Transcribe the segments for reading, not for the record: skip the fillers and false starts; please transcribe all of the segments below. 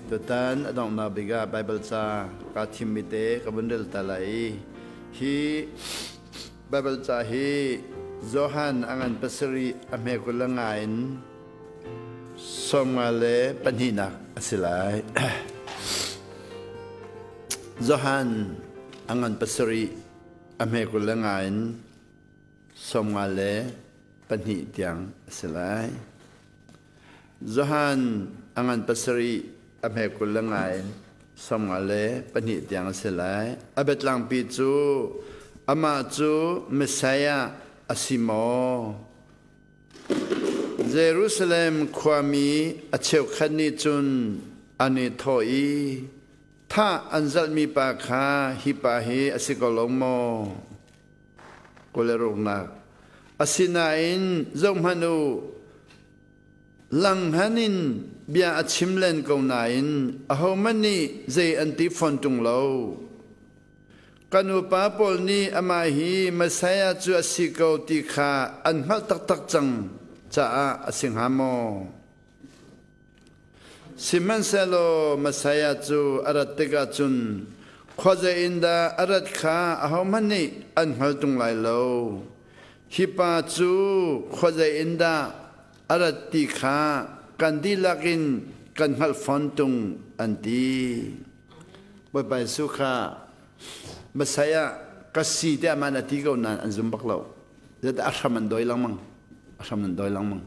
Tutan a donghnak bik ah Baibal ca kaa thimmi te ka vun rel ta lai i hi Baibal ca hi Johan a ngan pasarih a hme 25 in 52nak a si lai. Johan a ngan pasarih a hme 25 in 52 tiang a si lai. Johan a ngan pasarih a hme 25 in 52 tiang a si lai. A biatlangpi cu amah cu Messiah a si maw? Jerusalem khuami a cheukhat nih cun an i thawh i thah an zalhmi pa kha hi pa hi a si ko lo maw? 26nak. Asinain zohhmanh u, langhngan in bia a chim len ko nain ahohmanh nih zei an ti fawn ṭung lo. Kan upa pawl nih amah hi Messiah cu a si ko ti kha an hngalh taktak cang caah a si hnga maw? Sihmanhsehlaw Messiah cu a rat tikah cun khuazei in dah a rat kha ahohmanh nih an hngal ṭung lai lo. Hi pa cu khuazei in dah a rat ti kha kan dihlak in kan hngalh fawn ṭung, an ti. Bawipa Jesuh kha Messiah ka si tiah man a ti ko nain an zum bak lo. Zeicahtiah a hram an dawi lengmang. A hram an dawi lengmang.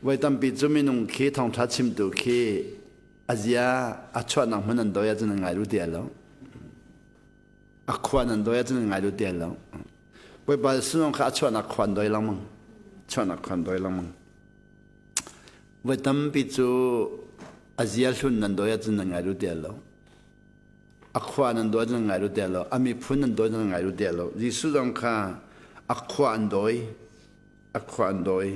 Voi tampi cu minung khi thawngṭha chimtu khi a zia a chuahnak hmun an dawi ahcun an ngai duh ti lo. A khua an dawi ahcun an ngai duh ti lo. Bawipa Jesuh kha a chuahnak khua an dawi lengmang. Chuahnak khua an dawi lengmang. Voi tampi cu a zia hlun nan dawi ahcun nan ngai duh ti lo. A khua nan dawi ahcun nan ngai duh ti lo. A miphun nan dawi ahcun nan ngai duh ti lo. Jesuh zong kha a khua an dawi. A khua an dawi.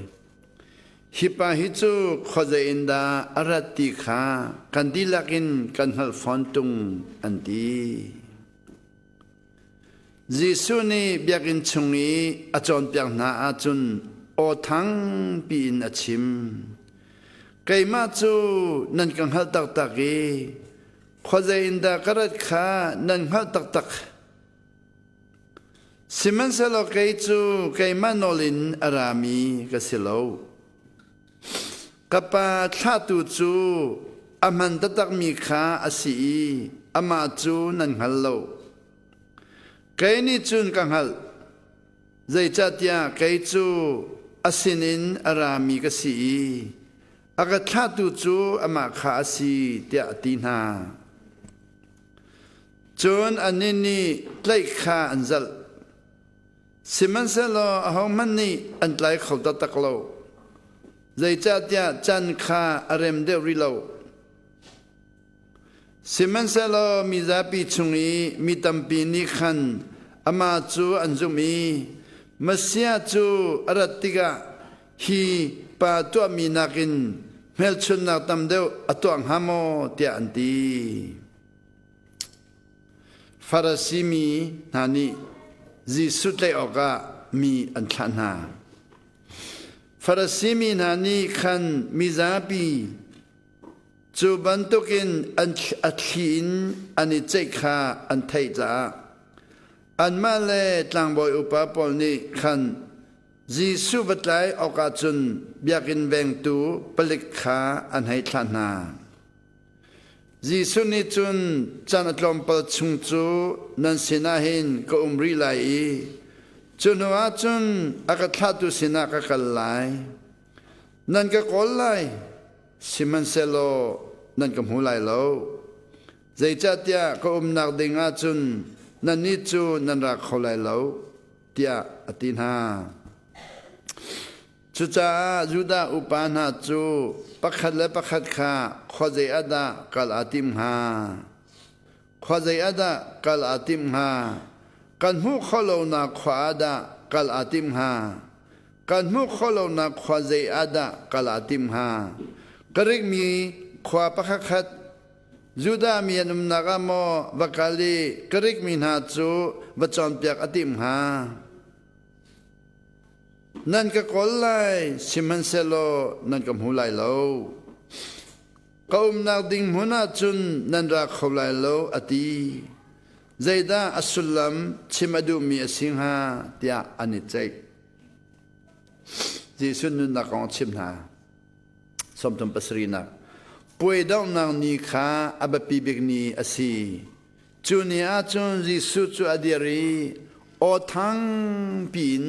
Hi pa hi cu khuazei in dah a rat ti kha kan dihlak in kan hngalh fawn tung an ti. Jesuh nih biakinn chung i a cawnpiak hna ahcun aw thangpi in a chim. Keimah cu nan ka hngalh taktak i khuazei in dah ka rat kha nan hngalh taktak. Sihmanhsehlaw kei cu keimah nawl in a rami ka si lo. Ka pa thlahtu cu a hman taktakmi kha a si i amah cu nan hngal lo. Kei nih cun ka hngalh, zeicahtiah kei cu a sinin a rami ka si i a ka thlahtu cu amah kha a si, tiah a ti hna. Cun annih nih tlaih kha an zalh. Sihmanhsehlaw ahohmanh nih an tlai kho taktak lo. Zeicahtiah can kha a rem deuh rih lo. Sihmanhsehlaw mizapi chung i mi tampi nih khan amah cu an zumh i Messiah cu a rat tikah hi pa tuahmi nakin hmelchunhnak tam deuh a tuah hnga maw tiah an ti. Farasi mi hna nih Jesuh tlaih awkah mi an thlah hna. Farasi mi hna nih khan mizapi cu bantukin an a thli in an i ceih kha an theih caah anmah le tlangbawi upa pawl nih khan Jesuh va tlai awkah cun biakinn vengtu palik kha an hei thlah hna. Jesuh nih cun caan a tlawmpal chung cu nan sinah hin ka um rih lai i cu hnuah cun a ka thlahtu sinah ka kal lai. Nan ka kawl lai, sihmanhsehlaw nan ka hmu lai lo. Zeicahtiah ka umnak ding ah cun nannih cu nan ra kho lai lo, tiah a ti hna. Cucaah Judah upa hna cu pakhat le pakhat kha khuazei ah dah kal aa tim hnga? Khuazei ah dah kal aa timh hnga? Kan hmuh khawh lonak khua ah dah kal aa timh hnga? Kan hmuh khawh lonak khua zei ah dah kal aa timh hnga? Grik mi khua pakhatkhat Judah mi an umnak ah maw va kal i Grik mi hna cu va cawnpiak a timh hnga? Nan ka kawl lai, sihmanhsehlaw nan ka hmu lai lo. Ka umnak ding hmun ah cun nan ra kho lai lo, a ti. Zeidah a sullam chim a duhmi a si hnga tiah an i ceih. Jesuh nunnak kong a chim hna. 37nak. Puai donghnak ni kha a biapi bik ni a si. Cu ni ah cun Jesuh cu a dir i aw thangpi in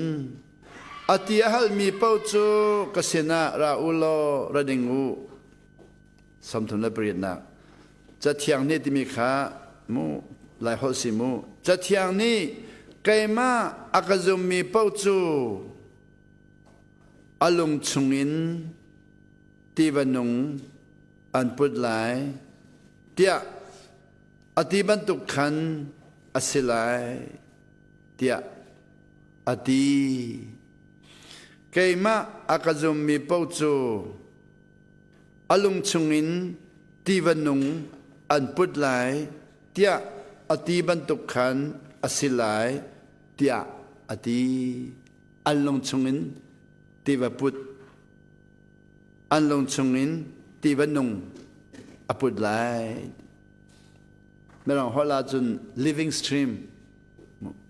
a ti a halmi paoh cu ka sinah ra u law ra ding u. 38nak. Cathiang nih timi kha mu Laiholh si mu. Cathiang nih keimah a ka zummi paoh cu a lung chungin tiva nung an put lai tiah a ti bantuk khan a si lai tiah a ti. Keimah a ka zummi paoh cu a lung chungin tiva nung an put lai tiah a ti bantuk khan a si lai tiah a ti. An lung chungin tiva put an lung chungin tiva nung a put lai. Mirang holh ahcun living stream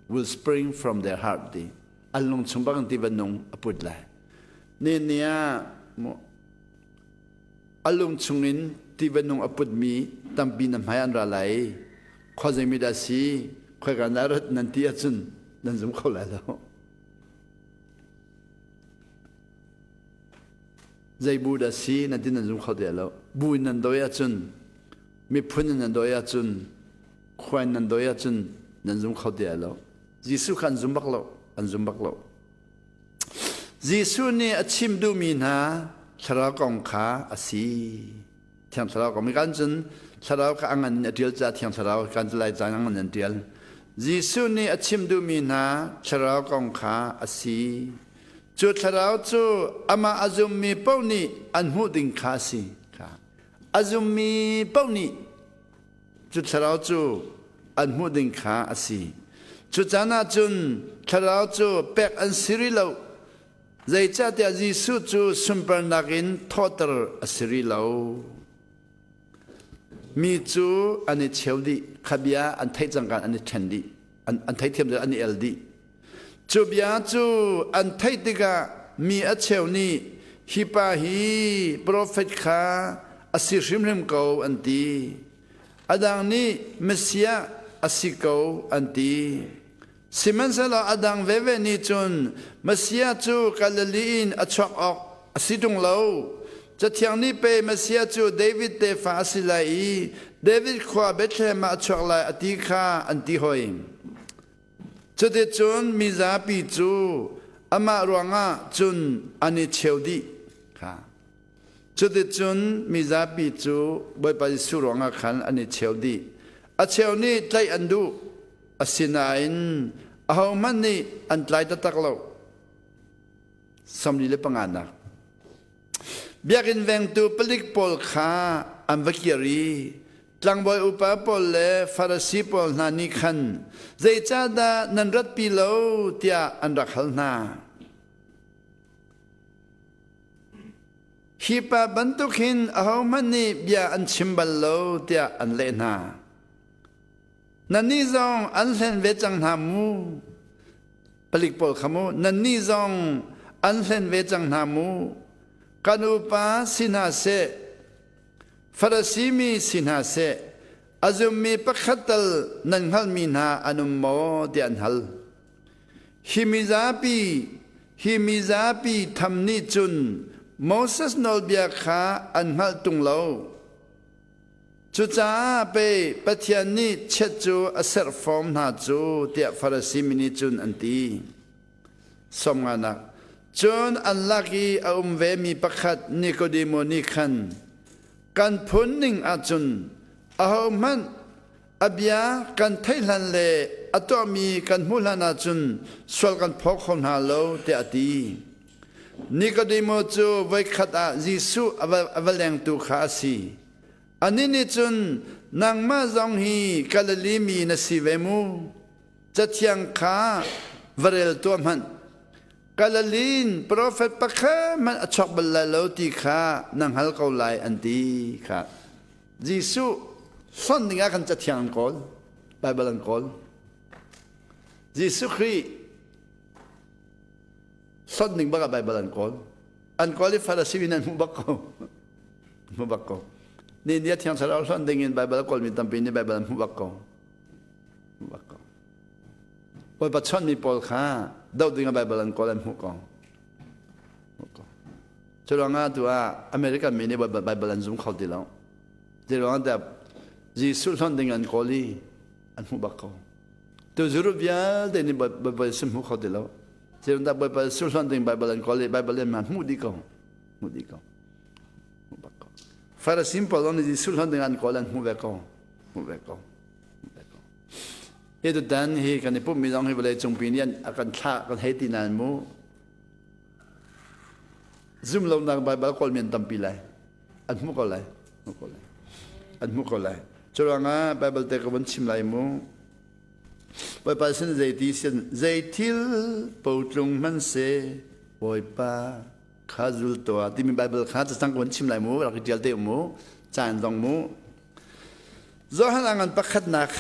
will spring from their heart ti an lung chung bang tiva nung a put lai. Ni ni ah a lung chungin tiva nung a putmi tampi na hmai an ra lai. Khua zeimi dah si, khoika na rat nan ti ahcun nan zum kho lai lo. Zei bu dah si nan ti nan zum kho ti lo. Bu in nan doi ahcun, miphun in nan doi ahcun, khua in nan doi ahcun nan zum kho ti lo. Jesuh kha an zum bak lo, an zum bak lo. Jesuh nih a chim duhmi hna thlarau kong kha a si. Thiang Thlarau kong kan cun Thlarau kha a ngan in a ṭial caah Thiang Thlarau kan lai caan a ngan in ṭial. Jesuh nih a chim duhmi hna Thlarau kong kha a si. Cu Thlarau cu amah a zummi paoh nih an hmuh ding kha a si. A zummi paoh nih Cu thlarau cu an hmuh ding kha a si. Cu caan ah cun thlarau cu pek an si rih lo. Zeicahtiah Jesuh cu sunparnak in thawhter a si rih lo. Mi cu an i cheu dih. Kha bia an theih cangka an i ṭhen dih. An theithiam dih, an i el dih. Cu bia cu an theih tikah mi a cheu nih hi pa hi profet kha a si hrimhrim ko an ti. A dang nih Messiah a si ko an ti. Sihmanhsehlaw a dang veve nih cun Messiah cu Galilee in a chuak awk a si ṭung lo. Cathiang nih pei Messiah cu David tefa a si lai i David khua Bethlehem ah a chuak lai a ti kha an ti hoi. Cuticun mizapi cu amah ruangah cun an i cheu dih kha. Cuticun mizapi cu Bawipa Jesuh ruangah khan an i cheu dih. A cheu nih tlaih an duh, asinain ahohmanh nih an tlai taktak lo. 45nak. Biakinn vengtu palik pawl kha an va kir i tlangbawi upa pawl le Farasi pawl hna nih khan zeicahdah nan ratpi lo tiah an rak hal hna. Hi pa bantuk hin ahohmanh nih bia an chim bal lo tiah an leh hna. Nannih zong an hlen ve cang hna mu. Palik pawl kha mu, nannih zong an hlen ve cang hna mu. Kan upa si hna seh, Farasi mi si hna seh, a zummi pakhat tal nan hngalhmi hna an um maw tiah an hal. Hi mizapi, hi mizapi tham nih cun Moses nawlbia kha an hngalh tung lo. Cucaah pei Pathian nih chiat cu a serh fawm hna cu tiah Farasi mi nih cun an ti. Sawmnganak. Cun an lak i a um vemi pakhat Nikodemo nih khan kan phun ning ahcun ahohmanh a bia kan theih hlan le a tuahmi kan hmuh hlan ahcun sual kan phaw kho hna lo tiah a ti. Nikodemo cu voikhat ah Jesuh a va lengtu kha a si. Anih nih cun nangmah zong hi Galilee mi na si ve mu. Cathiang kha va rel tuah hmanh. Kalalin profet pakhat hmanh a chuak bal lai lo ti kha na hngal ko lai an ti kha. Jesuh hlonh dingah khan cathiang an kawl, Baibal an kawl. Jesuh Khrih hlonh ding bak ah Baibal an kawl. An kawl i Farasi in an hmuh bak ko. Hmuh bak ko. Ni ni a thiang thlarau hlonh ding in Baibal a kawlmi tampi nih Baibal an hmuh bak ko. Hmuh bak ko. Bawipa chawnhmi pawl kha doh ding ah Baibal an kawl an hmuh ko. Hmuh ko. Cu ruangah tu ah American mi nih Baibal an zum kho ti lo. Ti ruangah tiah Jesuh hlonh ding an kawl i an hmuh bak ko. Tu Europe vialte nih Baibal sim hmu kho ti lo. Zeiruangah Baibal Jesuh hlonh ding Baibal an kawl i Baibal in hmuh dih ko. Hmuh dih ko. Hmuh bak ko. Pharisim pawl zong nih Jesuh hlonh ding an kawl an hmuh ve ko. Hmuh ve ko. Hi tutan hi kan i pumhmi zong hi vawlei cungpi nih a kan thlah kan hei ti nain mu zum lonak Baibal kawlmi an tampi lai an hmuh ko lai hmuh ko lai an hmuh ko lai cu ruangah Baibal te ka vun chim lai mu Bawipa sin zei ti sin zei thil potlung hmanhse Bawipa kha zul tuah timi Baibal kha cacang ka vun chim lai mu rak i ṭial te mu caan zong mu Johan a ngan pakhatnak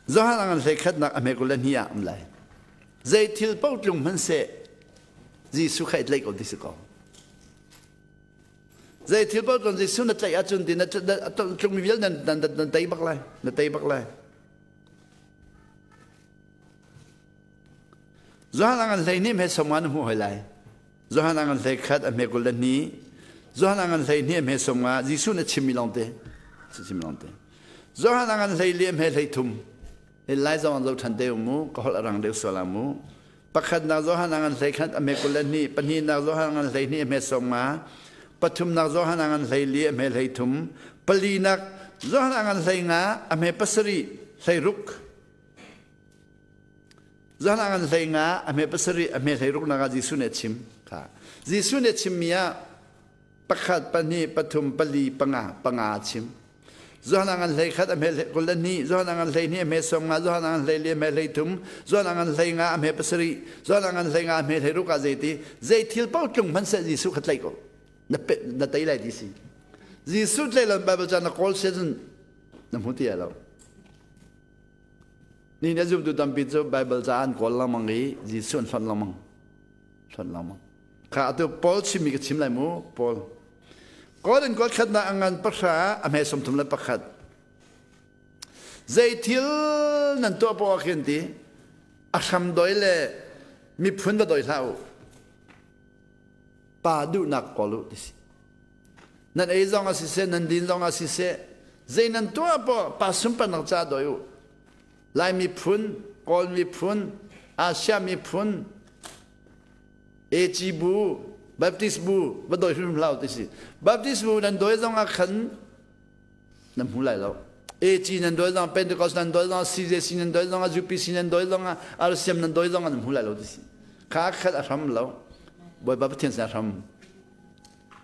Johan a ngan hleikhatnak a hme 22 ah um lai. Zei thil paoh tlung hmanhseh Jesuh kha i tlaih ko ti si ko. Zei thil paoh tlung Jesuh na tlaih ahcun ti na tlungmi vialte nan tei bak lai. Na tei bak lai. Johan a ngan 12 hme 50 na hmuh hoi lai. Johan a ngan 11 a hme 22. Johan a ngan 12 a hme 50 Jesuh na chimmi lawngte. Chim lawngte. Johan a ngan 14 a hme 33. Hi lai zong zo ṭhan te mu ka holh a rang deuh sual mu. Pakhatnak Johan a ngan 11 a hme 22, pahnihnak Johan a ngan 12 a hme 50, pathumnak Johan a ngan 14 a hme 33, palinak Johan a ngan 15 a hme 7 16. Zan ah ngan 15 a hme 7 a hme 16 nak ah Jesuh nih a chim kha. Jesuh nih a chimmi ah pakhat, pahnih, pathum, pali, panga, panga a chim. Johan ah ngan 11 a hme 22, Johan ah ngan 12 a hme 50, Johan ah ngan 14 a hme 33, Johan ah ngan 15 a hme 7, Johan ah ngan 15 a hme 16 ah zeiti zei thil paoh tlung hmanhseh Jesuh kha tlaih ko. Na pe na tei lai ti si. Jesuh tlaih lo Bible ca na kawl sia cun na hmu ti lo. Ni na zumtu tampi cu Baibal ca an kawl lengmang i Jesuh an hlonh lengmang. Hlonh lengmang. Kha atu Paul chimmi ka chim lai mu, Paul. Korin kuat khatnak a ngan pahra a hme 31. Zei thil nan tuah poah khin ti a hram doi le miphun va doi hlah u. Pa duhnak kawl u ti si. Nan ei zong ah siseh, nan din zong ah siseh, zei nan tuah poah pa sunparnak ca doi u. Lai miphun, Kawl miphun, Asia miphun, AG bu, Baptist bu va doi hrim hlah ti si. Baptist bu nan doi zong ah khan nan hmu lai lo. AG nan doi zong, Pentecost nan doi zong, CJC nan doi zong, UPC nan doi zong, RCM nan doi zong ah nan hmu lai lo ti si. Kha khat a hram lo. Bawipa Pathian sin a hram.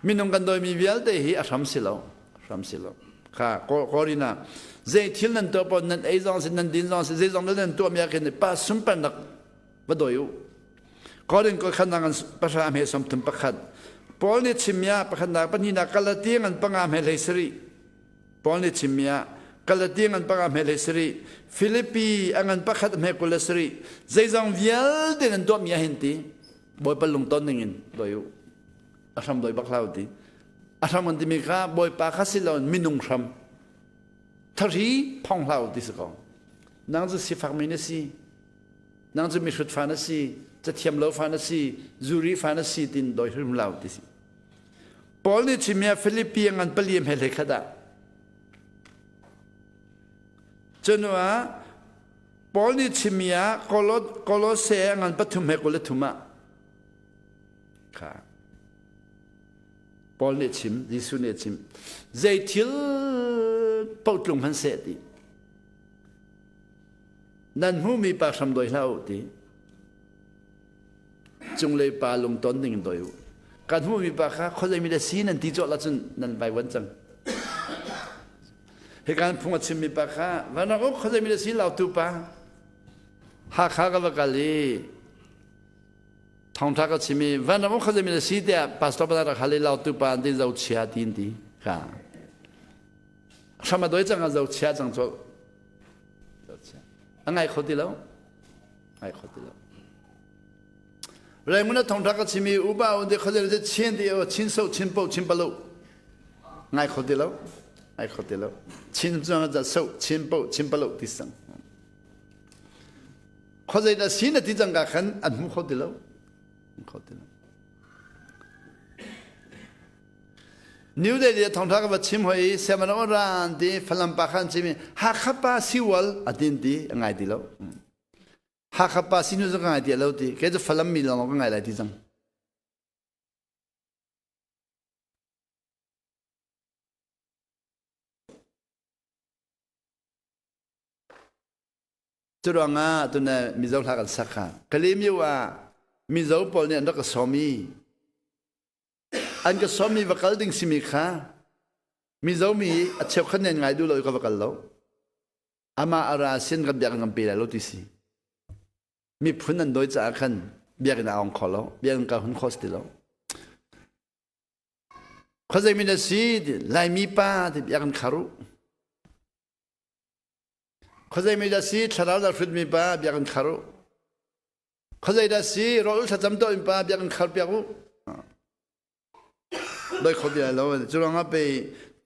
Minung kan dawimi vialte hi a hram si lo. Hram si lo. Kha Korina zei thil nan tuah paoh nan ei zong si nan din zong si zei zong nan tuah mi ah khin pa sunparnak va dawi u. Korin ko khan ngan pahra hme 31. Paul nih chimmi ah pakhatnak pahnihnak Galati ngan panga hme 17. Paul nih chimmi ah Galati ngan panga hme 17. Filipi a ngan pakhat hme 27. Zeizong vialte nan tuah mi ah hin ti Bawipa lungton ning in dawi u. A hram dawi bak hlah u ti. A hram an timi kha Bawipa kha si loin minung hram. Thari phong hlah u ti si ko. Nang cu sifakmi na si. Nang cu mihrut fa na si. Cathiam lo fa na si. Zuri fa na si tin dawi hrim hlah u ti si. Paul nih chimia Filipi ngan pali hme hlei khat ah. Cunu ah Paul nih chimmi ah Kolose a ngan pathum he 23 ah kha Paul nih chim Jesuh nih chim zei thil paoh tlung hmanhseh ti nan hmuhmi pa hram doi hlah u ti cunglei pa lungton ding in doi u kan hmuhmi pa kha khuazei mi le si nan ti cawh la cun nan vaivuan cang Hikan phung a chimmi pa kha van rak uk khuazei mi na si lautu pa Hakha ka va kal i. Thawngtha ka chim i vanram kha zei mi na si tiah pastor pa rak hal i lautu pa an ti zochia ti an ti ka hram a doi cang a zochia cang cu zochia a ngai kho ti lo ngai kho ti lo Raymond a thawngtha ka chim i upa un ti kho zei chin ti o chin so chin po chin palo ngai kho ti lo ngai kho ti lo chin cu za so chin po chin palo ti sang Khuazei dah si na ti cang ka khan an hmu kho ti lo. Kho ti lo. New Delhi thongtha ka va chim hoi seman ran ti Falam pa khan chim Hakha pa siwal atin ti ngai ti lo. Hakha pa sinu ka ngai ti lo ti ke cu Falam mi lawng ka ngai lai ti cang. Curuangah tuna Mizo hla kan sak kha Kalemyo ah Mizo pawl nih an rak ka sawm i an ka sawmmi va kal ding simi kha Mizo mi a cheukhat nih an ngai duh lo i ka va kal lo. Amah a ra sin kan biakinn kan pe lai lo ti si. Miphun an dawi caah khan biakinn a ong kho lo, biakinn ka hun kho si ti lo. Khuazei mi na si Laimi pa ti biakinn khar u. Khuazei mi dah si thlarau dah hrutmi pa biakinn khar u. Khuazei dah si rawl thlacam tuah pa biakinn khar piak u. Doi kho bia lo cu ruangah pei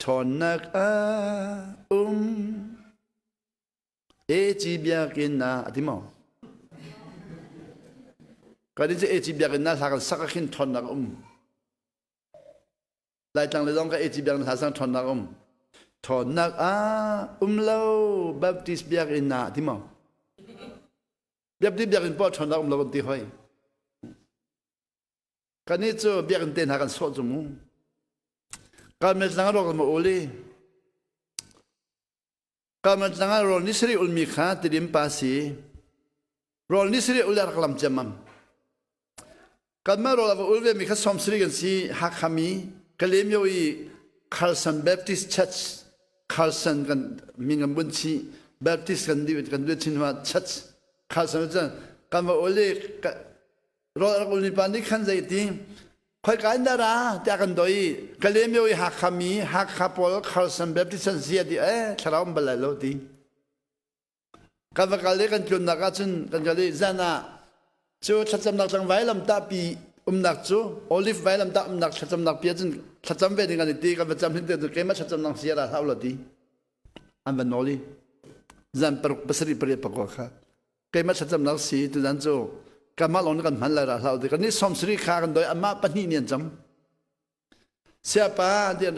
ṭhawnnak a um AG biakinn ah a ti maw? Kan in cu AG biakinn na hla kan sak ah khin ṭhawnnak a um. Laitlang le zong ka AG biakinn hla sang ṭhawnnak um. Ṭhawnnak ah um lo Baptist biakinn ah ti maw? Baptist biakinn poah ṭhawnnak um lo kan ti hoi. Kannih cu biakinn te hna kan sawh cu mu. Karmel tlang rawk ma uli. Karmel tlang ah rawl ni sarih ulmi kha tidim pa si. Rawl ni sarih ul rak lam ciammam. Kanmah rawl a va ul vemi kha 70 kan si Hakha mi Kalemyo i Carson Baptist Church Carson kan min kan bunh chih Baptist kan di kan duat chin hma Church Carson cu kan va ul i rawl rak ul mi pa nih khan zei ti khoi ka in dah ra tiah kan doi Kalemyo i Hakha mi Hakha pawl Carson Baptist an si a ti eh thlarau um bal lai lo ti Kan va kal i kan tlunnak ahcun kan kal i zan ah cu thlacamnak tlang vailamtahpi umnak cu olive vailamtah umnak thlacamnak pi ahcun thlacam ve ding kan i ti kan va cam hin te cu keimah thlacamnak si ra hlah ulaw ti an va nawl i zan paruk pasarih pariat pakua kha keimah thlacamnak si tuzan cu kanmah lawng nih kan hman lai ra hlah ti kan nih 70 kha kan doi amah pahnih nih an cam Siapa tiah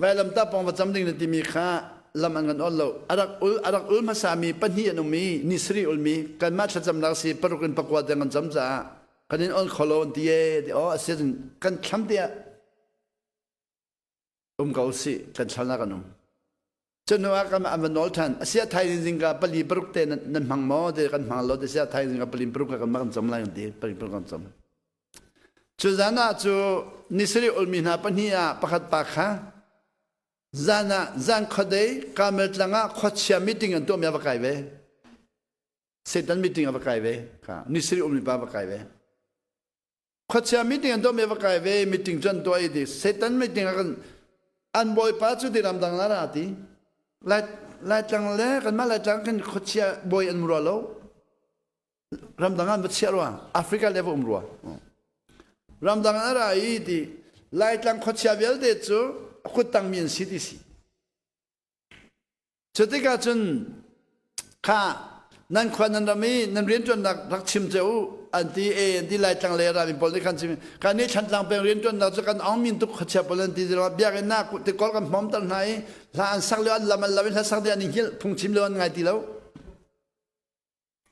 vailamtah pawng va cam ding na timi kha lam an kan ol lo. A rak ul a rak ul hmasami pahnih an um i ni sarih ulmi kanmah thlacamnak si paruk in pakua tiang kan cam caah kan in ol kho lo an ti ee ti aw a si kan thlam tiah um ko sih kan thlalnak an um. Cunu ah kan an va nawl ṭhan. Asia thaizing zingka pali paruk te nan hmang maw ti kan hmang lo ti sia thaizing ka pali paruk kan kan cam lai kan ti pali paruk kan cam. Cu zan ah cu nisarih ulmi hna pahnih ah pakhat pa kha zan ah zan khuadei Karmel tlang ah khuachia meeting an tuahmi a va kai ve. Satan meeting a va kai ve. Kha nisarih ulmi pa va kai ve. Khuachia meeting an tuahmi va kai ve meeting cu an tuah i ti Satan meeting ah kan an bawipa cu ti ramdang la ra ti lai laitlang le kanmah laitlang kan khuachia bawi an rua lo ramdang an va chiah rua Africa le va um rua ramdang an ra i ti laitlang khuachia vialte cu a kuttang mi an si ti si Cutikah cun kha nan khua nan ram i nan rianṭuannak rak chim ce u an ti e an ti Laitlang le rami pawl nih khan chim kan nih Thlantlang peng rianṭuannak cu kan aung min tuk khuachia pawl an ti biakinn ah tikol kan hmawmter hna i hla an sak lio an lam an lam i hla sak ding an i hngilh phungchim lio an ngai ti lo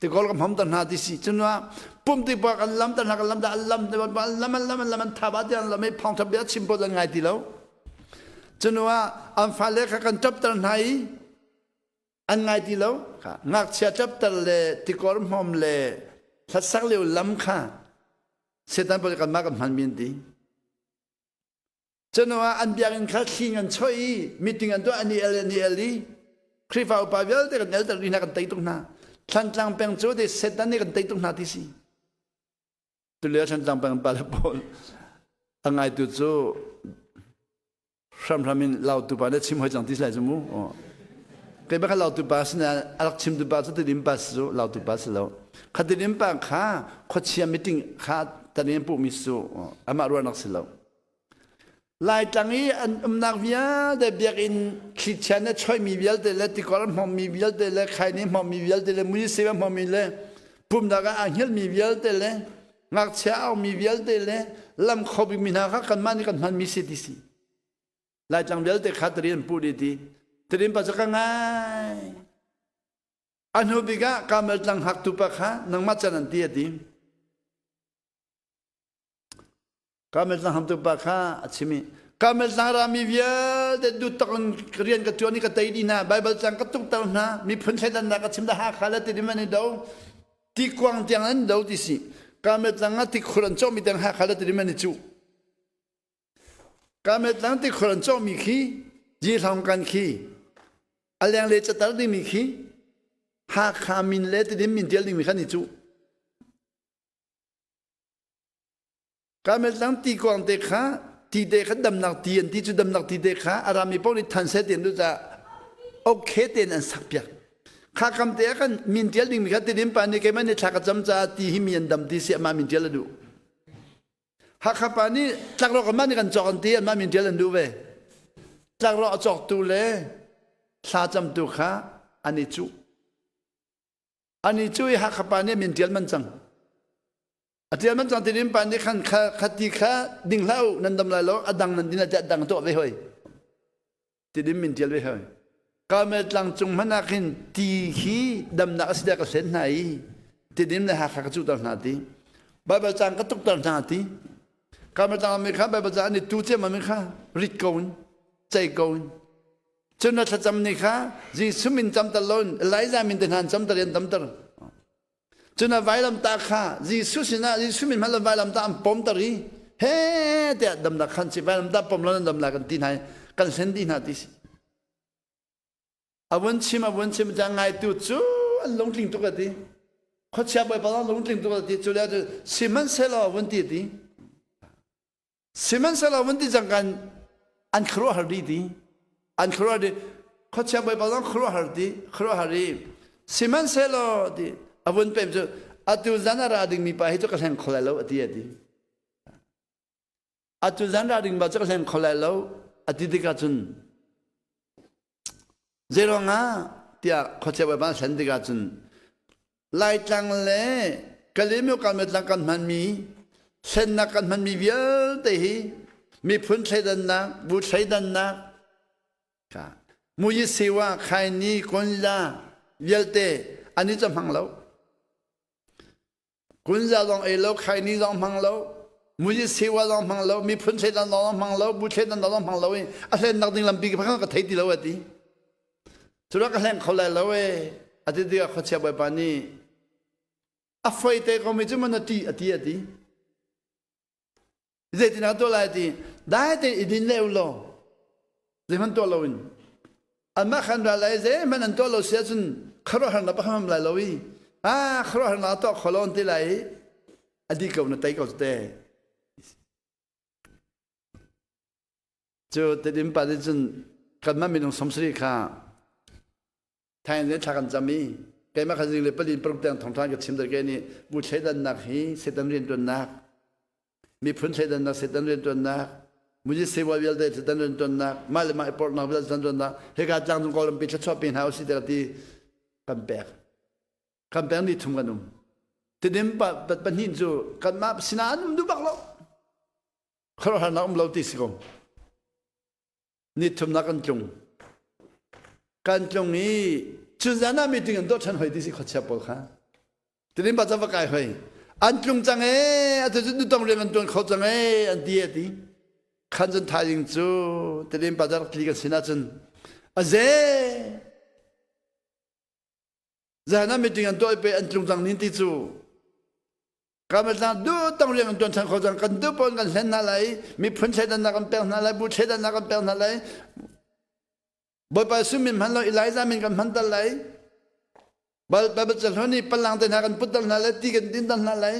Tikol ka hmam ta hna ti si cun pum ti pa kan lam ta hna kan lam da an lam an lam an lam an lam an tha ba ti an lam i phong thap bia chim pawl an ngai ti lo cunu ah an fale kha kan ṭapter hna i an ngai ti lo ngakchia ṭapter le tikor hmawm le hlasak lio lam kha setan pawl kan mah kan hman mi an ti Cunu ah an biakinn kha thli an choih i meeting an tuah an i el an i el i Khrihfa upa vialte kan elter rih hna kan tei tuk hna. Thlantlang peng cu te Satan nih kan tei tuk hna ti si. Tulio Thantlang peng pale pawl a ngaitu cu hramhram in lautu pa na chim hoi cang ti si lai cu mu. Kei bak lautu pa sina a rak chimtu pa cu Tidim pa si cu lautu pa si lo. Kha Tidim pa kha khuachia meeting kha tanin puhmi su amah ruahnak si lo. Laitlang i an umnak vialte biakinn thlichia na choihmi vialte le tikor a hmawmmi vialte le khaini hmawmmi vialte le muisem a hmawmmi le pumnak ah aa hngilhmi vialte le ngakchia a aumi vialte le lam kho bikmi hna kha kanmah nih kan hmanmi si ti si. Laitlang vialte kha tari an puh dih ti. Tirin pa cu ka ngai. A hnu bik ah Karmel tlang haktu pa kha nangmah can an ti a ti. Karmel tlang hamtu pa kha a chim i Karmel tlang rami vialte duhtak in rian ka ṭuan i ka tei dih hna Baibal cang ka tukter hna miphun thleidannak ka chim da Hakha le Tidim an i do tikuang tiang an do ti si Karmel tlang ah tikhur an cawhmi tiang Hakha le Tidim an i cuh Karmel tlang tikhur an cawhmi khi Jihlong kan khi a lenglei catar dingmi khi Hakha min le Tidim min ṭial dingmi kha an i cuh. Karmel ti kuang te kha ti te kha damnak ti an ti cu damnak ti te kha a rami paoh nih than seh ti an duh caah okay tein an sak piak. Kha kam te ah khan min ṭial dingmi kha Tidim pa nih keimah nih thla ka cam caah ti hi mi an dam ti si amah min ṭial a duh. Hakha pa nih tlakrawk anmah nih kan cawk an ti anmah min ṭial an duh ve. Tlakrawk a cawktu le thla camtu kha an i cuh. An i cuh i Hakha pa nih min ṭial man cang. A ṭial man cang Tidim pa nih khan kha kha ti kha ding hlah u nan dam lai lo a dang nan din ah dang tuah ve hoi. Tidim min ṭial ve hoi. Karmel tlang cung hmanh ah khin ti hi damnak a si tiah ka hlen hna i Tidim le Hakha ka cuhter hna ti. Baibal cang ka tukter hna ti. Karmel tlang mi kha Baibal cang an i tu ciammam in kha rit ko in cei ko in cun na thlacam ni kha Jesuh min camter lo in Elijah min te hna an camter i an damter. Cun a vailamtah kha Jesuh sinah Jesuh min hmanh vailamtah an pomter i he tiah damnak khan si vailamtah pom lo nan dam lai kan ti hna i kan hlen dih hna ti si. A vun chim a vun chim cang ngaitu cu an lungtling tuk a ti. Khuachia bawipa zong lungtling tuk a ti. Cu le sihmanhsehlaw vun ti a ti. Sihmanhsehlaw vun ti cang kan an khuaruahhar dih ti. An khuaruahhar dih. Khuachia bawipa zong khuaruahhar ti, khuaruahhar i sihmanhsehlaw ti a vun pem cu atu zan a ra dingmi pa hi cu ka hleng kho lai lo a ti a ti. Atu zan ra ding pa cu ka hleng kho lai lo a ti tikah cun Zeiruangah tiah khuachia bawipa an hlen tikah cun Laitlang le Kalaymyo Kalmetlang kan hmanmi hlennak kan hmanmi vialte hi miphun thleidannak, bu thleidannak, Muyisiwa, Khaini, Konla vialte an i cu hmang lo. Kunza zong ei lo, khaini zong hmang lo, muzi sewa zong hmang lo, miphun thleidan zong hmang lo, bu thleidan zong hmang lo i a hlennak ding lampi ka ka thei ti lo a ti. Cu ka hleng kho lai lo e. A ti tikah khuachia bawipa nih a foi te ko mi cu man a ti a ti a ti. Zeitin ah tuah lai ti dai te i din le u law zeihmanh tuah loin anmah khan ral lai zeihmanh an tuah lo si ahcun khuaruahharnak pakhat hmanh lai lo i ah khuaruahharnak a tuah kho lo an ti lai i a di ko na tei ko te cu Tedim pa nih cun kanmah minung 70 kha Thain le thla kan cam i keimah kha zinglei palin paruk tiang thawngṭha ka chim ke nih bu thleidannak hi Satan rianṭuannak miphun thleidannak Satan rianṭuannak muzi sewa vialte Satan rianṭuannak mah le mah i porhnak vialte Satan rianṭuannak hika tlangcung Kawlrampi thluachuah pe hna usih tiah ti kan pek kan pek ni thum kan um tidim pa pahnih cu kanmah sinah an um duh bak lo khuaruahharnak um lo ti si ko Ni thumnak kan tlung. Kan tlung i chunzan ah meeting an tuah ṭhan hoi ti si khuachia pawl kha. Tilim pa va kai hoi. An tlung cang ee, atu cu nutong rian an ṭuan kho cang ee, an ti a ti. Khan cun thaizing cu Tilim pa rak tli kan sin ahcun a ze. Zan ah meeting an tuah i pe an tlung cang nin ti cu. Kamatlang du tong rian kan tuan ṭhan kho cang kan du pawn kan hlen hna lai miphun thleidannak kan pek hna lai bu thleidannak kan pek hna lai Bawipa Jesuh min hman lo Elijah min kan hman tal lai Baibal cahlun i palang te hna kan put tal hna lai ti kan din tal hna lai.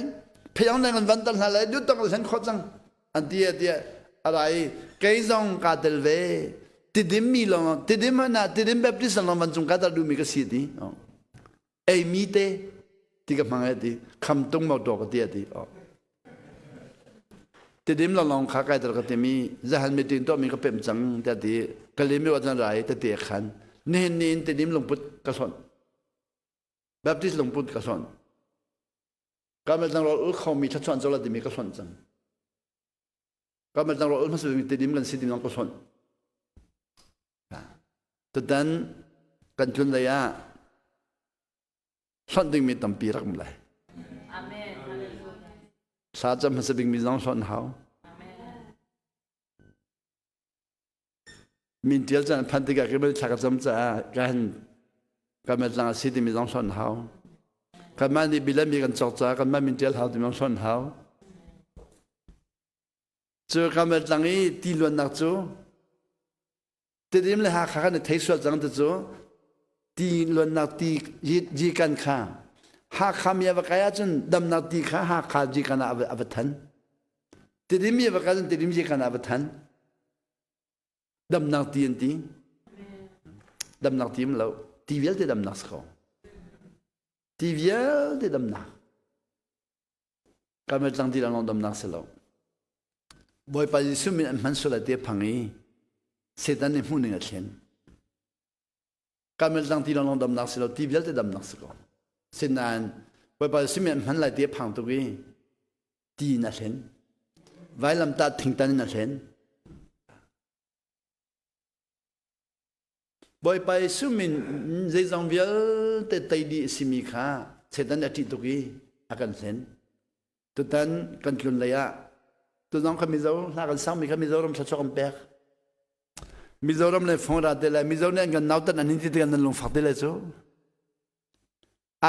Pheyang neng an van tar hna lai du tang hlen kho cang an ti tiah a ra i kei zong kaa tel ve tidim mi lawng tidim hna tidim Baptist lawng van cung ka tar duhmi ka si ti ei mi te ti ka hmang ti kham tung mo to ka ti ti tidim lawng kha kai tar ka timi zahan meeting to mi ka pem cang ti ti ka lemi wa chan rai te te khan nihin ni in tidim lungput ka hlon Baptist lungput ka hlon Karmel tlangrual ul khomi thluachuah co la timi ka hlonh cang. Karmel tlangrual ul hmasa bik tidim kan si timi ka hlonh. Tutan kan tlun lei ah hlonh dingmi tampi rak um lai. Amen. Thla cam hmasa bikmi zong hlonh hau. Min tial caan phan tikah keimah thla ka cam caah ka han kanmah tlang a si timi zong hlonh hau. Kanmah nih bilami kan cawk caah kanmah min tial hau timi zong hlonh hau. Cu kanmah tlang i ti luannak cu Tidim le Hakha kan i thei sual cang ti cu ti luannak ti jikan kha Hakha mi a va kai ahcun damnak ti kha Hakha jikan ah a va than. Tidim mi a va kai ahcun Tidim jikan ah a va than. Damnak ti an ti. Damnak ti um lo. Ti vialte damnak si ko. Ti vialte damnak. Karmel tlang ti lawng damnak si lo. Bawipa Jesuh min an hman sual te phang i Satan nih hmuh ning a thlen. Karmel tlang ti lawng damnak si lo, ti vialte damnak si ko. Sinain Bawipa Jesuh min an hman lai ti a phang tuk i ti in a thlen. Vailamtah thingtan in a thlen. Bawipa Jesuh min zeizong vialte tei dih a simi kha Satan a ṭih tuk i a kan hlen. Tutan kan tlun lei ah tuzong kha Mizo hla kan sangmi kha Mizoram thluachuah kan pek. Mizoram le fong ra te lai Mizo nih an kan nautat an hin ti tikah nan lungfak te lai cu.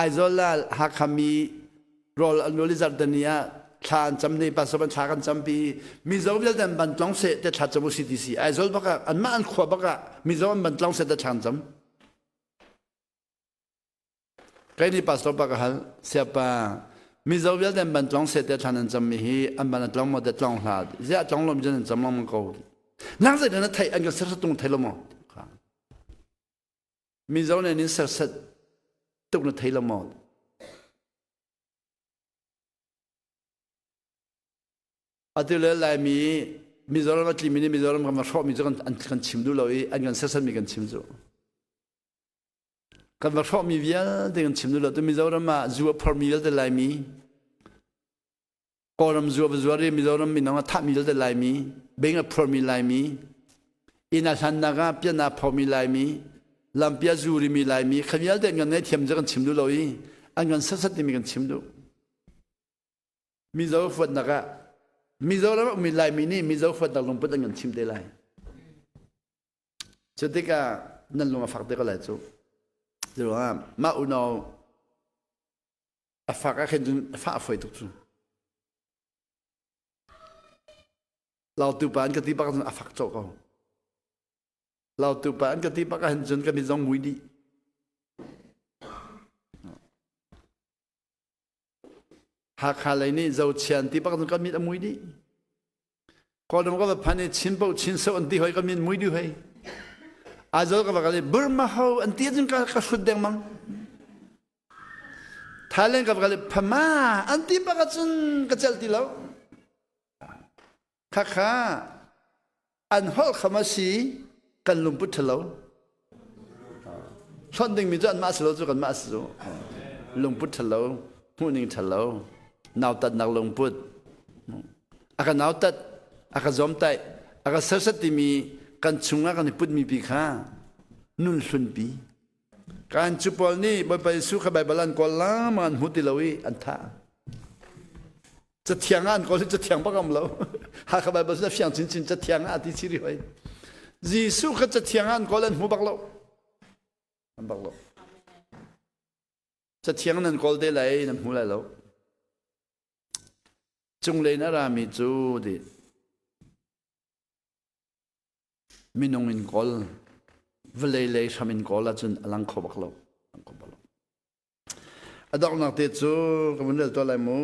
Aizawl ah Hakha mi rawl an rawl i zarhteni ah thla an cam ni pastor ban thla kan campi Mizo vialte an ban tlong seh te thla cam u si ti si Aizawl bak ah anmah an khua bak ah Mizo an ban tlong seh te thla an cam Kai ni pastor pa ka hal siapa Mizo vialte an ban tlong seh te thla nan cam mi hi an ban a tlong maw te tlong hla ziah tlong lom jan an cam lengmang ko nang zei na thei an kan ser tung thei lo maw Mizo nih an in serset tuk na thei lo maw? Atu le Laimi Mizoram a tlimi nih Mizoram kan va hrawhmi cu kan, kan chim duh lo i an kan sersetmi kan chim cu. Kan va hrawhmi vialte kan chim duh lo. Tu Mizoram ah zu a phormi vialte Laimi Kawlram zu a va zuar i Mizoram minung a thahmi vialte Laimi, bing a phurmi Laimi, inn a hlannak ah pian a phomi Laimi, lampi a zurimi Laimi, kha vialte an kan ngaihthiam cu kan chim duh lo i an kan sasat timi kan chim duh. Mizo huatnak ah Mizoram a ummi Laimi nih Mizo huatnak lungput an kan chim te lai. Cu tikah nan lung a fak te ko lai cu. Curuangah mah unau A fak ah khin cun a fah a fawi tuk cu. Lautu pa an ka ti bak cun a fak cawh ko. Lautu pa an ka ti bak ahhin cun ka mit zong mui dih. Hakha lei nih Zochian ti bak cun ka mit a mui dih. Kawlram ka va phan i Chin paoh Chin so an ti hoi ka min mui dih hoi. Aizawl ka va kal i Burma ho an ti ahcun ka ka hrut dengmang. Thailand ka va kal i Phama an ti bak ahcun ka celh ti lo. Khakha an holh kham a si kan lungput ṭhalo. Hlonh dingmi cu anmah si lo cu kanmah si cu. Lungput ṭhalo, hmuhning ṭhalo, nautatnak lungput. A ka nautat, a ka zawmtaih, a ka serset timi kan chungah kan i putmi pi kha nun hlunpi. Kan cu pawl nih Bawipa Jesuh kha Baibal an kawl lengmang an hmu ti lo i an thah. Cathiang ah an kawl i cathiang bak am lo. Hakha Baibal cu a fiang chinchin cathiang ah a ti chiri hoi. Jesuh kha cathiang ah an kawl an hmu bak lo. An bak lo. Cathiang nan kawl te lai nan hmu lai lo. Cunglei in a rami cu ti minung in kawl vawlei lei hram in kawl ahcun a lang kho bak lo. Lang kho bak lo. A donghnak te cu ka vun rel tuah lai mu.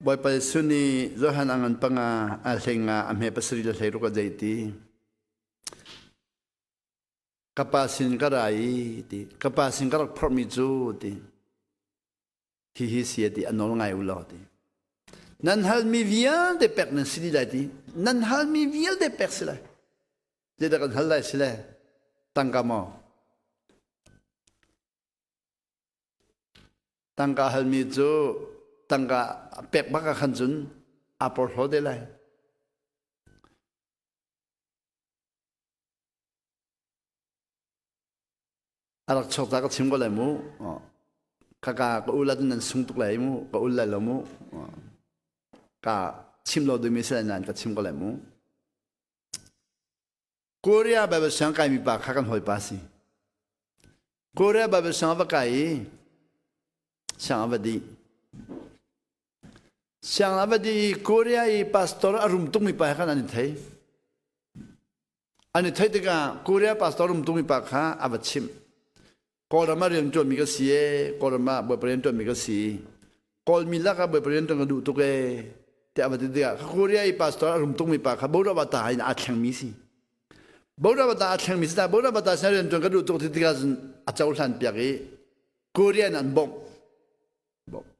Bawipa Jesuh nih Johan a ngan panga a hleng ah a hme pasarih le hleiruk a zei ti. Ka pa sin ka ra i ti. Ka pa sin ka rak phorhmi cu ti. Hihi si ti a nawl ngai u law ti. Nan halmi vialte pek nan si dih lai ti. Nan halmi vialte pek si lai. Zeidah kan hal lai si le? Tangka maw? Tangka halmi cu tangka pek bak ah khan cun aa porhlaw te lai. A rak chuak ta ka chim ko lai mu. Kaka ka ul ahcun nan sung tuk lai mu. Ka ul lai lo mu. Ka chim lo dingmi si lai nain ka chim ko lai mu. Korea Bible siang kaimi pa kha kan hawipa si. Korea Bible siang a va kai i siang a va dih. Siang a va dih i Korea i pastor a rum tukmi pa he khan an i thei. An i theih tikah Korea pastor rum tukmi pa kha a va chimh. Kawlram ah rian ṭuanmi ka si ee, Kawlram ah Bawipa rian ṭuanmi ka si. Kawlmi lakah Bawipa rian ṭuan ka duh tuk ee, tiah a va ti tikah Korea i pastor a rum tukmi pa kha Borawata in aa thlengmi si. Borawata aa thlengmi si ta Borawata sin rian ṭuan ka duh tuk ti tikah cun a cohlan piak i Korea in an bawmh. Bawmh.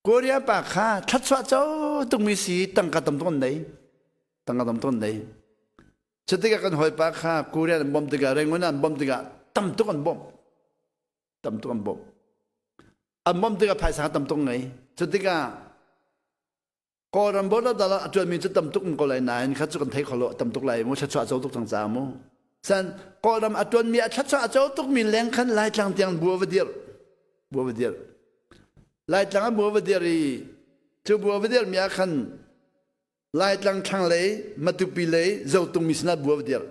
Korea pa kha thluachuah co tukmi si tangka tam tuk an nei. Tangka tam tuk an nei. Cutikah kan hawipa kha Korea an bawmh tikah Rangoon an bawmh tikah tam tuk an bawmh. Tam tuk an bawmh. An bawmh tikah phaisa tam tuk ngei. Cutikah Kawlram border dal a ṭuanmi cu tam tuk ko lai nain kha cu kan thei kho lo tam tuk lai mu thluachuah co tuk cang ca mu. San Kawlram a ṭuanmi a thluachuah a co tukmi leng khan Laitlang tiang bua va dirh. Bua va dirh. Laitlang a bua va dirh i cu bua va dirhmi ah khan Laitlang thlanglei Matupi lei Zotung mi sinah bua va dirh.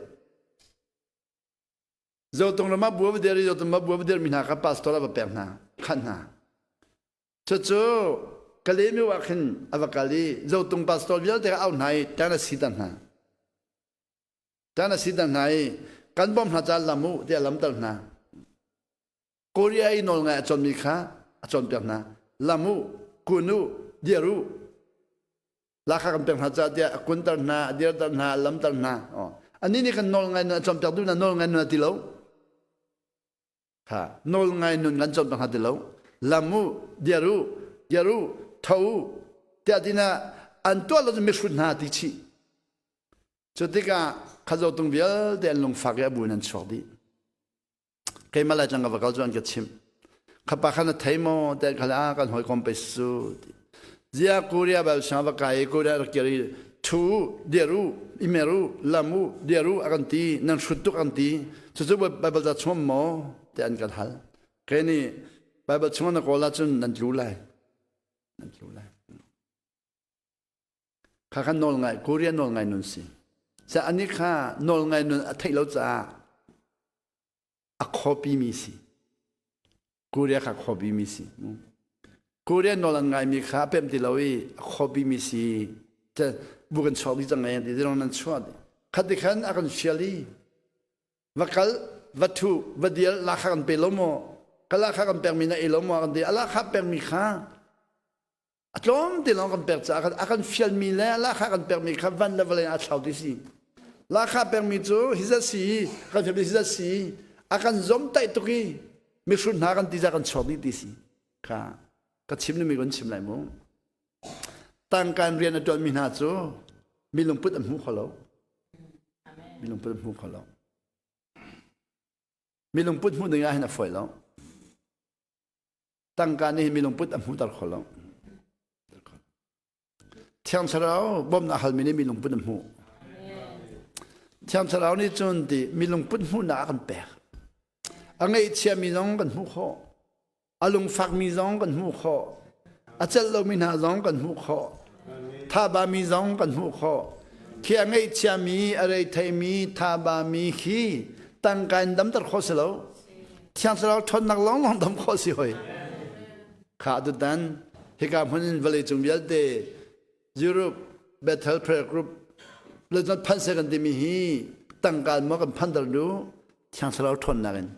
Zotung ram ah bua va dirh i Zotung ah bua va dirhmi hna kha pastor a va pek hna, khanh hna. Cucu Kalaymyo ah khin a va kal i Zotung pastor vialte kha a auh hna i tan a siter hna. Tan a siter hna i kan bawmh hna ca lam u tiah a lamter hna. Korea i nawlngai a cawnmi kha a cawnpiak hna. Lam u, kun u, dir u. Lakha kan pek hna ca tiah a kunter hna, a dirter hna, a lamter hna. Anih nih kan nawlngai nun a cawnpiak duh hna, nawlngai nun a ti lo. Kha nawl ngai nun kan cawn hnga ti lo. Lam u, dir u, dir u, tho u, tiah tina an tuah lo cu mihrut hna ti chih. Cu tikah khazo tung vialte an lungfak i a bu in an chuak dih. Keimah lai tlang ka va kal cu an ka chimh. Khapa khan a thei maw tiah kha ah kan hawikom pe su ti. Zia Korea bal sang va kai Korea rak kir i thu dir u, imer u, lam u, dir u a kan ti, nan hrut tuk an ti. Cucu Bible ca chung maw tiah an kan hal. Kei nih Bible chung na kawl ahcun nan tlu lai. Nan tlu lai. Kha khan nawl ngai, Korea nawl ngai nun si. Sa ani kha nawl ngai nun a theih lo caah a copy mi si. Korea kha copy mi si. Korea nawl an ngaimi kha a pemh ti lo i a copy mi si. Bu kan chuak dih cang e ti zirong nan chuah dih. Khat ti khan a kan fial i va kal va thu va dial lakha kan pe lo maw ka lakha kan pek mi na ei lo maw kan ti a lakha pek mi kha A tlawm te lawng kan pek caah khan a kan fialmi le lahkhah kan pekmi kha van le vawlei ah a thlau ti si. Lahkhah pekmi cu hi zat si, kan fialmi hi zat si, a kan zomtaih tuk i mihrut hna kan ti za kan chuak dih ti si. Kha ka chim nimi kan chim lai mu. Tangkaan rian a ṭuanmi hna cu mi lungput an hmu kho lo. Mi lungput an hmu kho lo. Mi lungput hmuh ding ah hin a fawi lo. Tangka nih mi lungput a hmuhter kho lo. Thiang Thlarau bawmhnak halmi nih mi lungput a hmuh. Thiang Thlarau nih cun ti mi lungput hmuhnak a kan pek. A ngaihchiami zong kan hmuh khawh. A lungfakmi zong kan hmuh khawh. A celh lomi hna zong kan hmuh khawh. Thabami zong kan hmuh khawh. Khi a ngaihchiami, a reitheimi, thabami khi tangka in damter khawh si lo. Thiang Thlarau ṭhawnnak lawnglawng dam khawh si hoi. Kha tutan hika hmun in vawleicung vialte Europe Bethel Prayer Group le phan se kan timi hi tangka maw kan phan dar lu Thiang Thlarau ṭhawnnak in.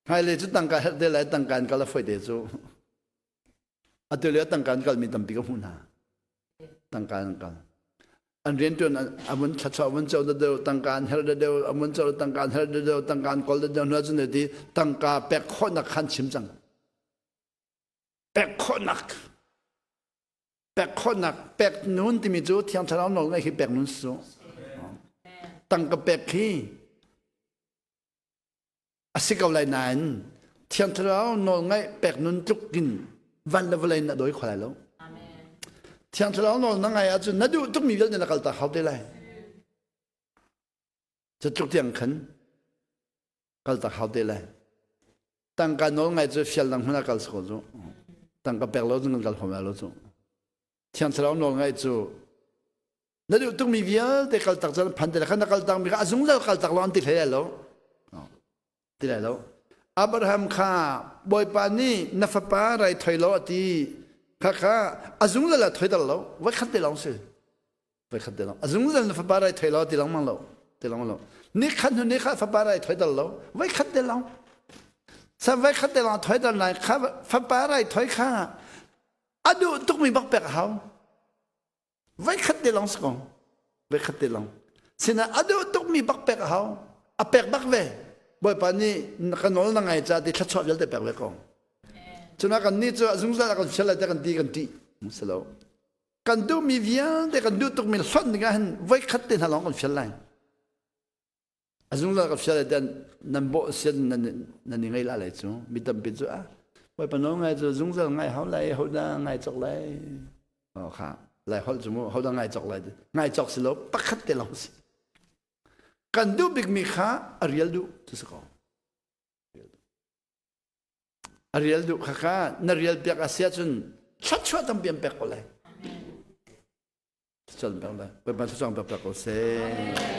Hmailei cu tangka herh te lai tangka in kal a foi te cu. Atu lio tangka an kalmi tampi ka hmuh hna. Tangka an kal. An riantuan a vun thlachuah vun co deuh tangka an herh deuh a vun co tangka an herh deuh tangka an kawl deuh hna cun ti tangka pek khawhnak khan chim cang. Pek khawhnak pek khawhnak pek nun timi cu thiang thlarau nawl ngai khi pek nun su. Tangka pek khi a si ko lai nain Thiang Thlarau nawlngaih pek nun tluk in van le vawlei na dawi kho lai lo. Thiang Thlarau nawl na ngai ahcun na duh tukmi vialte na kaltak hau te lai. Cu tluk tiang khan kaltak hau te lai. Tangka nawl ngai cu fial dang hmun ah kal ko cu. Tangka pek lo cun kan kal hom lo cu. Thiang Thlarau nawl ngai cu na duh tukmi vialte kaltak cun phan te khan na kaltak mi kha a zungzal kaltak lo an ti hlei lo ti lai lo Abraham kha Bawipa nih na fapa rai thoi lo a ti kha kha a zungzal a thoi dal lo voi khat te lawng si voi khat te lawng a zungzal na fapa rai thoi lo ti lengmang lo ti lengmang lo ni khat hnu ni khat fapa rai thoi dal lo voi khat te lawng sa voi khat te lawng thoi dal lai kha fapa rai thoi kha a duh tukmi bak pek a hau Voikhat te lawng si ko. Voikhat te lawng. Sinah a duh tukmi bak pek a hau. A pek bak ve. Bawipa nih ka nawl na ngai ca ti thluachuah vialte pek ve ko. Cuna kan nih cu a zungzal a kan fial lai te kan ti kan ṭih. Si lo. Kan duhmi vialte kan duh tukmi hlonh dingah hin voikhat te hna lawng kan fial lai. A zungzal ka fial dan nan bawh sian nan nan i ngei la lai cu mi tampi cu ah Bawipa nawl ngai cu zungzal ngai hau lai ho dah ngai cawk lai oh kha lai holh cu mu ho dah ngai cawk lai ngai cawk si lo pakhat te lawng si kan duh bikmi kha a rial duh cu si ko a rial duh kha kha na rial piak a sia cun thluachuah tampi an pek ko lai Thluachuah pek lai Bawipa thluachuah pek ko seh.